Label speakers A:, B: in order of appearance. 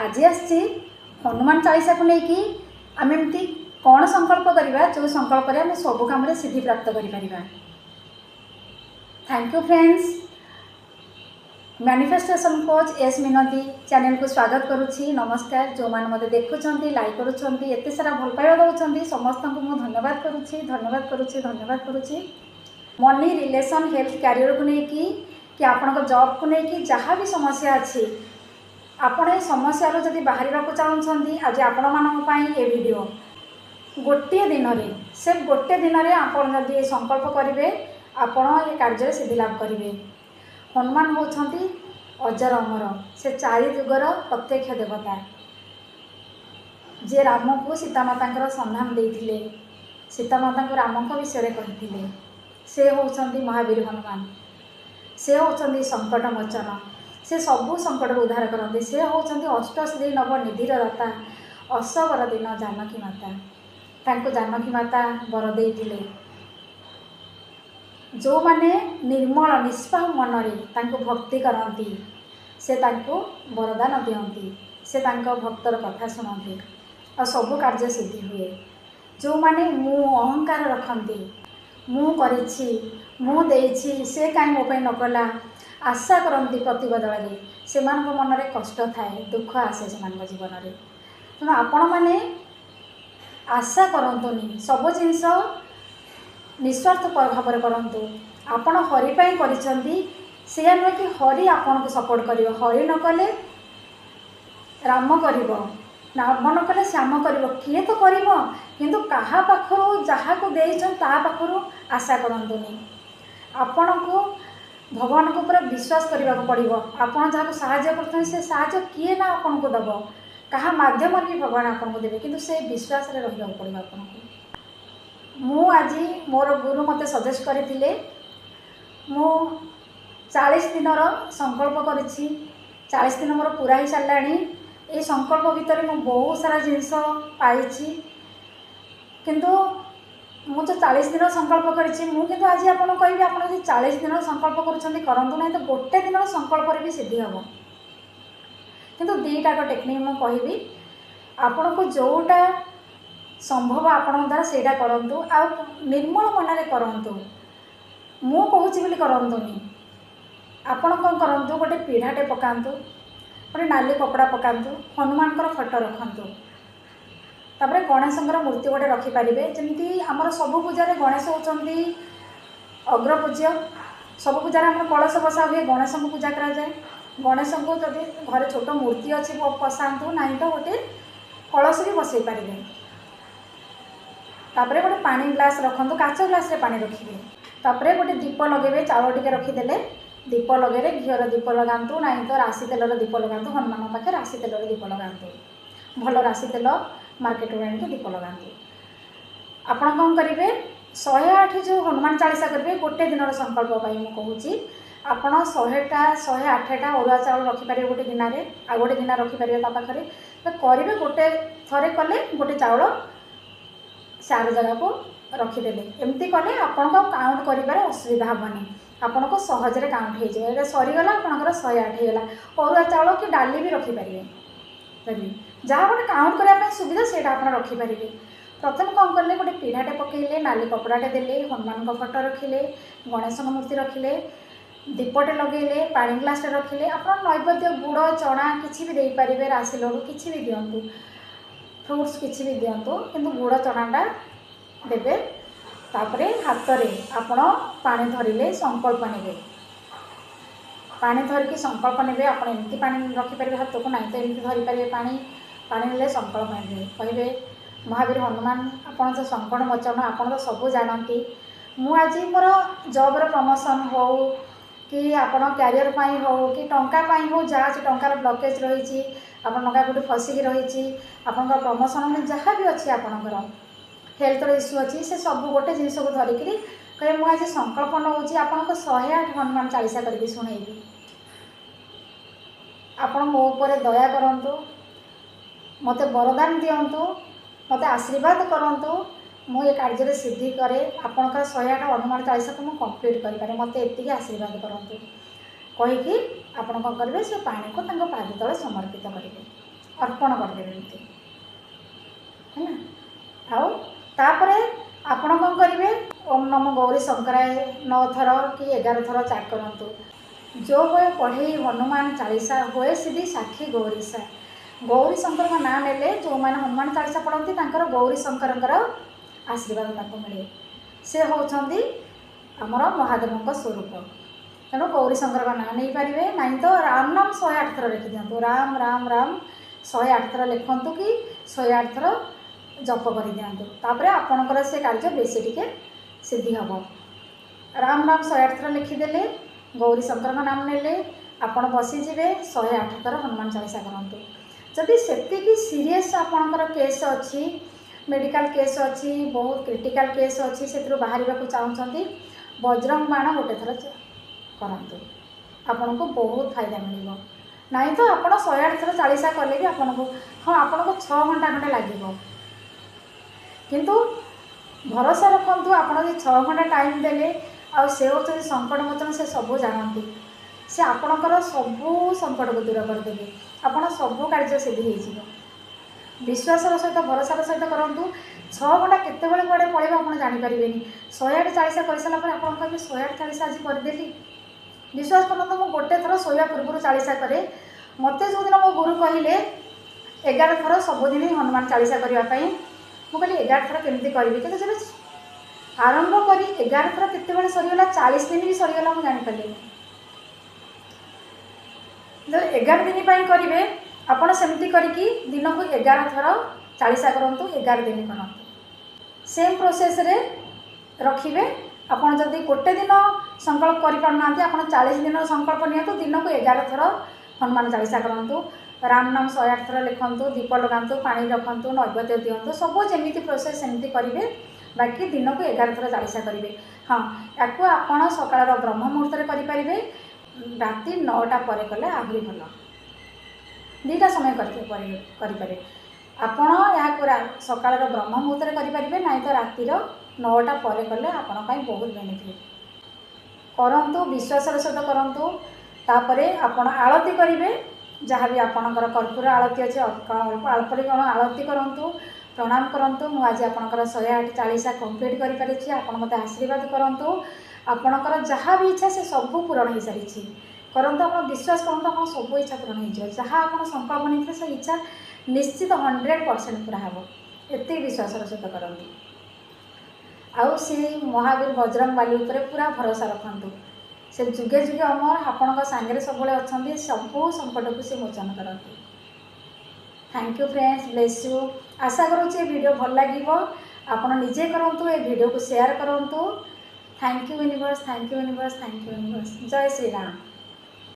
A: ଆଜି ଆସିଛି ହନୁମାନ ଚାଳିଶାକୁ ନେଇକି। ଆମେ ଏମିତି କ'ଣ ସଂକଳ୍ପ କରିବା, ଯେଉଁ ସଂକଳ୍ପରେ ଆମେ ସବୁ କାମରେ ସିଦ୍ଧି ପ୍ରାପ୍ତ କରିପାରିବା। Thank you friends. Manifestation coach S Minati ଚ୍ୟାନେଲକୁ ସ୍ୱାଗତ କରୁଛି। ନମସ୍କାର। ଯେଉଁମାନେ ମୋତେ ଦେଖୁଛନ୍ତି, ଲାଇକ୍ କରୁଛନ୍ତି, ଏତେ ସାରା ଭଲ ପାଇବା ଦେଉଛନ୍ତି, ସମସ୍ତଙ୍କୁ ମୁଁ ଧନ୍ୟବାଦ କରୁଛି, ଧନ୍ୟବାଦ କରୁଛି, ଧନ୍ୟବାଦ କରୁଛି। ମନି, ରିଲେସନ୍, ହେଲ୍ଥ, କ୍ୟାରିୟରକୁ ନେଇକି କି ଆପଣଙ୍କ ଜବ୍କୁ ନେଇକି ଯାହା ବି ସମସ୍ୟା ଅଛି, ଆପଣ ଏ ସମସ୍ୟାରୁ ଯଦି ବାହାରିବାକୁ ଚାହୁଁଛନ୍ତି, ଆଜି ଆପଣମାନଙ୍କ ପାଇଁ ଏ ଭିଡ଼ିଓ। ଗୋଟିଏ ଦିନରେ, ସେ ଗୋଟେ ଦିନରେ ଆପଣ ଯଦି ଏ ସଂକଳ୍ପ କରିବେ, ଆପଣ ଏ କାର୍ଯ୍ୟରେ ସିଦ୍ଧି ଲାଭ କରିବେ। ହନୁମାନ ହେଉଛନ୍ତି ଅଜର ଅମର, ସେ ଚାରି ଯୁଗର ପ୍ରତ୍ୟକ୍ଷ ଦେବତା, ଯିଏ ରାମକୁ ସୀତାମାତାଙ୍କର ସନ୍ଧାନ ଦେଇଥିଲେ, ସୀତାମାତାଙ୍କୁ ରାମଙ୍କ ବିଷୟରେ କହିଥିଲେ। ସେ ହେଉଛନ୍ତି ମହାବୀର ହନୁମାନ। ସେ ହେଉଛନ୍ତି ସଙ୍କଟ ମୋଚନ, ସେ ସବୁ ସଙ୍କଟରୁ ଉଦ୍ଧାର କରନ୍ତି। ସେ ହେଉଛନ୍ତି ଅଷ୍ଟସିଦ୍ଧି ନବ ନିଧିର ଦାତା, ଅସବର ଦିନ ଜାନକୀ ମାତା। ତାଙ୍କୁ ଜାନକୀ ମାତା ବର ଦେଇଥିଲେ। ଯେଉଁମାନେ ନିର୍ମଳ ନିଷ୍ପାପ ମନରେ ତାଙ୍କୁ ଭକ୍ତି କରନ୍ତି, ସେ ତାଙ୍କୁ ବରଦାନ ଦିଅନ୍ତି। ସେ ତାଙ୍କ ଭକ୍ତର କଥା ଶୁଣନ୍ତି ଆଉ ସବୁ କାର୍ଯ୍ୟ ସିଦ୍ଧି ହୁଏ। ଯେଉଁମାନେ ମୁଁ ଅହଙ୍କାର ରଖନ୍ତି, ମୁଁ କରିଛି, ମୁଁ ଦେଇଛି, ସେ କାହିଁ ମୋ ପାଇଁ ନ କଲା, ଆଶା କରନ୍ତି ପ୍ରତିବଦଳରେ, ସେମାନଙ୍କ ମନରେ କଷ୍ଟ ଥାଏ, ଦୁଃଖ ଆସେ ସେମାନଙ୍କ ଜୀବନରେ। ତେଣୁ ଆପଣମାନେ ଆଶା କରନ୍ତୁନି, ସବୁ ଜିନିଷ ନିସ୍ୱାର୍ଥ ଭାବରେ କରନ୍ତୁ। ଆପଣ ହରି ପାଇଁ କରିଛନ୍ତି, ସେଇଆ ନୁହେଁ କି ହରି ଆପଣଙ୍କୁ ସପୋର୍ଟ କରିବ। ହରି ନ କଲେ ରାମ କରିବ, ରାମ ନ କଲେ ଶ୍ୟାମ କରିବ, କିଏ ତ କରିବ। କିନ୍ତୁ କାହା ପାଖରୁ, ଯାହାକୁ ଦେଇଛନ୍ତି ତା ପାଖରୁ ଆଶା କରନ୍ତୁନି। ଆପଣଙ୍କୁ ଭଗବାନଙ୍କ ଉପରେ ବିଶ୍ୱାସ କରିବାକୁ ପଡ଼ିବ। ଆପଣ ଯାହାକୁ ସାହାଯ୍ୟ କରୁଛନ୍ତି, ସେ ସାହାଯ୍ୟ କିଏ ନା ଆପଣଙ୍କୁ ଦେବ, କାହା ମାଧ୍ୟମରେ ବି ଭଗବାନ ଆପଣଙ୍କୁ ଦେବେ, କିନ୍ତୁ ସେ ବିଶ୍ୱାସରେ ରହିବାକୁ ପଡ଼ିବ ଆପଣଙ୍କୁ। ମୁଁ ଆଜି ମୋର ଗୁରୁ ମୋତେ ସଜେଷ୍ଟ କରିଥିଲେ, ମୁଁ 40 ଦିନର ସଂକଳ୍ପ କରିଛି। 40 ଦିନ ମୋର ପୁରା ହେଇସାରିଲାଣି। ଏଇ ସଂକଳ୍ପ ଭିତରେ ମୁଁ ବହୁତ ସାରା ଜିନିଷ ପାଇଛି। କିନ୍ତୁ ମୁଁ ଯେଉଁ 40 ଦିନ ସଂକଳ୍ପ କରିଛି, ମୁଁ କିନ୍ତୁ ଆଜି ଆପଣଙ୍କୁ କହିବି, ଆପଣ ଯଦି 40 ଦିନ ସଂକଳ୍ପ କରୁଛନ୍ତି କରନ୍ତୁ, ନାହିଁ ତ ଗୋଟେ ଦିନର ସଂକଳ୍ପରେ ବି ସିଦ୍ଧି ହେବ। କିନ୍ତୁ ଦୁଇଟାକ ଟେକ୍ନିକ୍ ମୁଁ କହିବି ଆପଣଙ୍କୁ, ଯେଉଁଟା ସମ୍ଭବ ଆପଣଙ୍କ ଦ୍ୱାରା ସେଇଟା କରନ୍ତୁ ଆଉ ନିର୍ମଳ ମନରେ କରନ୍ତୁ। ମୁଁ କହୁଛି ବୋଲି କରନ୍ତୁନି। ଆପଣ କ'ଣ କରନ୍ତୁ, ଗୋଟେ ପିଢ଼ାଟେ ପକାନ୍ତୁ, ଗୋଟେ ନାଲି କପଡ଼ା ପକାନ୍ତୁ, ହନୁମାନଙ୍କର ଫଟୋ ରଖନ୍ତୁ, ତାପରେ ଗଣେଶଙ୍କର ମୂର୍ତ୍ତି ଗୋଟେ ରଖିପାରିବେ। ଯେମିତି ଆମର ସବୁ ପୂଜାରେ ଗଣେଶ ହେଉଛନ୍ତି ଅଗ୍ରପୂଜ୍ୟ। ସବୁ ପୂଜାରେ ଆମର କଳସ ବସା ହୁଏ, ଗଣେଶଙ୍କୁ ପୂଜା କରାଯାଏ। ଗଣେଶଙ୍କୁ ଯଦି ଘରେ ଛୋଟ ମୂର୍ତ୍ତି ଅଛି ବସାନ୍ତୁ, ନାହିଁ ତ ଗୋଟେ କଳସ ବି ବସେଇ ପାରିବେ। ତାପରେ ଗୋଟେ ପାଣି ଗ୍ଲାସ୍ ରଖନ୍ତୁ, କାଚ ଗ୍ଲାସ୍ରେ ପାଣି ରଖିବେ। ତାପରେ ଗୋଟେ ଦୀପ ଲଗାଇବେ, ଚାଉଳ ଟିକେ ରଖିଦେଲେ ଦୀପ ଲଗାଇଲେ, ଘିଅର ଦୀପ ଲଗାନ୍ତୁ, ନାହିଁ ତ ରାଶି ତେଲର ଦୀପ ଲଗାନ୍ତୁ। ହନୁମାନଙ୍କ ପାଖରେ ରାଶି ତେଲର ଦୀପ ଲଗାନ୍ତୁ, ଭଲ ରାଶି ତେଲ ମାର୍କେଟରୁ ଆଣିକି ଦୀପ ଲଗାନ୍ତୁ। ଆପଣ କ'ଣ କରିବେ, 108 ଯେଉଁ ହନୁମାନ ଚାଳିଶା କରିବେ, ଗୋଟେ ଦିନର ସଂକଳ୍ପ ପାଇଁ ମୁଁ କହୁଛି। ଆପଣ 100ଟା, 108ଟା ଅରୁଆ ଚାଉଳ ରଖିପାରିବେ ଗୋଟେ ଗିନାରେ, ଆଉ ଗୋଟେ ଗିନା ରଖିପାରିବେ ତା ପାଖରେ ତ କରିବେ। ଗୋଟେ ଥରେ କଲେ ଗୋଟେ ଚାଉଳ ସେ ଆର ଜାଗାକୁ ରଖିଦେଲେ। ଏମିତି କଲେ ଆପଣଙ୍କୁ ଆଉ କାଉଣ୍ଟ କରିବାରେ ଅସୁବିଧା ହେବନି, ଆପଣଙ୍କୁ ସହଜରେ କାଉଣ୍ଟ ହେଇଯିବ। ଏଇଟା ସରିଗଲା, ଆପଣଙ୍କର 108 ହେଇଗଲା। ଅରୁଆ ଚାଉଳ କି ଡାଲି ବି ରଖିପାରିବେ। ଯଦି ଯାହା ଗୋଟେ କାଉଣ୍ଟ କରିବା ପାଇଁ ସୁବିଧା, ସେଇଟା ଆପଣ ରଖିପାରିବେ। ପ୍ରଥମେ କ'ଣ କଲେ, ଗୋଟେ ପିଢ଼ାଟେ ପକାଇଲେ, ନାଲି କପଡ଼ାଟେ ଦେଲେ, ହନୁମାନଙ୍କ ଫଟୋ ରଖିଲେ, ଗଣେଶଙ୍କ ମୂର୍ତ୍ତି ରଖିଲେ, ଦୀପଟେ ଲଗାଇଲେ, ପାଣି ଗ୍ଲାସ୍ଟେ ରଖିଲେ। ଆପଣ ନୈବେଦ୍ୟ ଗୁଡ଼ ଚଣା କିଛି ବି ଦେଇପାରିବେ, ରାଶି ଲଡ଼ୁ କିଛି ବି ଦିଅନ୍ତୁ, ଫ୍ରୁଟ୍ସ କିଛି ବି ଦିଅନ୍ତୁ, କିନ୍ତୁ ଗୁଡ଼ ଚଣାଟା ଦେବେ। ତାପରେ ହାତରେ ଆପଣ ପାଣି ଧରିଲେ, ସଂକଳ୍ପ ନେବେ। ପାଣି ଧରିକି ସଂକଳ୍ପ ନେବେ। ଆପଣ ଏମିତି ପାଣି ରଖିପାରିବେ ହାତକୁ, ନାହିଁ ତ ଏମିତି ଧରିପାରିବେ ପାଣି। ପାଣି ନେଲେ ସଂକଳ୍ପ ନେବେ, କହିବେ, ମହାବୀର ହନୁମାନ, ଆପଣ ତ ସଙ୍କଟ ମୋଚନ, ଆପଣ ତ ସବୁ ଜାଣନ୍ତି। ମୁଁ ଆଜି ମୋର ଜବ୍ର ପ୍ରମୋସନ୍ ହେଉ କି ଆପଣ କ୍ୟାରିୟର ପାଇଁ ହେଉ କି ଟଙ୍କା ପାଇଁ ହେଉ, ଯାହା ଅଛି, ଟଙ୍କାର ବ୍ଲକେଜ୍ ରହିଛି, ଆପଣ ଟଙ୍କା କେଉଁଠି ଫସିକି ରହିଛି, ଆପଣଙ୍କର ପ୍ରମୋସନ୍ ମାନେ ଯାହା ବି ଅଛି, ଆପଣଙ୍କର ହେଲ୍ଥର ଇସ୍ୟୁ ଅଛି, ସେ ସବୁ ଗୋଟେ ଜିନିଷକୁ ଧରିକିରି କହିବେ, ମୁଁ ଆଜି ସଂକଳ୍ପ ନେଉଛି, ଆପଣଙ୍କ 108 ହନୁମାନ ଚାଳିଶା କରିକି ଶୁଣେଇବି। ଆପଣ ମୋ ଉପରେ ଦୟା କରନ୍ତୁ, ମୋତେ ବରଦାନ ଦିଅନ୍ତୁ, ମୋତେ ଆଶୀର୍ବାଦ କରନ୍ତୁ, ମୁଁ ଏ କାର୍ଯ୍ୟରେ ସିଦ୍ଧି କରେ, ଆପଣଙ୍କର 108 ହନୁମାନ ଚାଳିଶାକୁ ମୁଁ କମ୍ପ୍ଲିଟ୍ କରିପାରେ, ମୋତେ ଏତିକି ଆଶୀର୍ବାଦ କରନ୍ତୁ କହିକି ଆପଣ କ'ଣ କରିବେ, ସେ ପାଣିକୁ ତାଙ୍କ ପାଦ ତଳେ ସମର୍ପିତ କରିବେ। ଅର୍ପଣ କରିଦେବେ ଏମିତି ହେଲା। ଆଉ ତାପରେ ଆପଣ କ'ଣ କରିବେ, ଓମ୍ ନମୋ ଗୌରୀ ଶଙ୍କରାୟ 9 ଥର କି 11 ଥର ଚାଟ କରନ୍ତୁ। जो होए पढ़ेई हनुमान चालीसा होए सिद्धि साक्षी गौरीसा। गौरी शंकर ना नेले जो मैंने हनुमान चालीसा पढ़ती तांकर गौरी शंकर आशीर्वाद तांको मिले। से होउछंती आमर महादेव स्वरूप। तेणु गौरी शंकर ना नहीं पारे ना तो राम नाम 108 थर लिखि दिंतु। राम राम राम 108 थर लिखतु कि 108 थर जप कर दिंतु। तापर आपणकर से कार्य बेसी टिके सिद्धि हम। राम नाम 108 थर लिखिदेले गौरी शंकर नाम नेले आपण बसीजे 108 थर हनुमान चालीसा करतु। जदि सेतिकी सीरियस आपणकर केस अच्छी, मेडिकल केस अच्छी, बहुत क्रिटिकल केस अच्छी, से बाहर को चाहते बजरंग बाण गोटे थर करतु, आपन को बहुत फायदा मिल। ना तो आप 108 थर चालीसा कले भी आपन को हाँ आपन को 6 घंटा घंटे लगे, किंतु भरोसा रखु आप 6 घंटा टाइम देले आउ से होउଛନ୍ତି संकट मोचन, से सब जानती, से आपणकर सब संकट को दूर करदेवे, आपण सब कार्य सिद्धि होइजिबो। विश्वासर सहित भरोसार सहित करन्तु। 6 घंटा केतेबेले कुआडे पळेइबो आपण जानि परिबेनि। 108 चालीसा करि सारा परे आपण कहबे 108 चालीसा आज करदेली। विश्वास करन्तु मु गोटे थर शोया पूर्व चालीसा करे। मते जो दिन मो गुरु कहिले 11 थर सबुदिन हनुमान चालीसा करबा पई, मु कहली 11 थर केमिति करबी, किन्तु जेबे आरंभ करी 11 थर केतेबेले सरिगला, 40 दिन भी सरिगला मु जानि पारलिनि। जब 11 दिन पई करिवे आपण सेमती करिकी दिनकु 11 थर चालीसा करन्तु, 11 दिन करन्तु। सेम प्रोसेस रे रखिबे। आपण जदि गोटे दिन संकल्प करि पारुनाहांती आपण 40 दिन संकल्प नियंतु, दिनकु 11 थर हनुमान चालीसा करन्तु, राम नाम 108 थर लिखन्तु, दीप लगान्तु, पानी रखन्तु, नैवेद्य दियन्तु, सब जेमिति प्रोसेस सेमती करिवे। बाकी दिनकु 11 थर चालीसा करिवे। हाँ, याकू आपण सकाळर ब्रह्म मुहूर्त रे करि राति 9टा परे कले आहुरी भल। दुईटा समय करिपारे आपण याकू सकाळर ब्रह्म मुहूर्त रे करिपारिबे, नाही तो रातिर 9टा परे कले आपण पई बहुत बेनिफिट। करन्तु, विश्वासर सहित करन्तु। तापरे आपण आळती करिवे, जहाँ भी आपणकर कर्पूर आळती अच्छे अल्प आळती करन्तु, प्रणाम करन्तु। मु आज आपणकर 108 चालीसा कम्प्लीट करिपारिछि। आपण मते आशीर्वाद करन्तु। आपणकर जहाँ भी इच्छा से सब पूरण हो सारिछि। करन्तु, आपण विश्वास करन्तु आपण सब इच्छा पूरण होइजिबो। जहाँ आपण संकल्प नेइथिले से इच्छा निश्चित 100% पूरा हबो, एते विश्वासर सहित करन्तु। आउ से महावीर बजरंग बाली उपरे पूरा भरोसा रखन्तु। से जुगे जुगे अमर आपणक सांगरे सबुबेले अछंती, सबु संकटକୁ से मोचन करନ୍ତି। Thank you friends, bless you. आशा करुଛି ए वीडियो भल लागिबो। आपण निजे करन्तु, ए वीडियो को शेयर करन्तु। Thank you universe, thank you universe, thank you universe. Jai Shri Ram.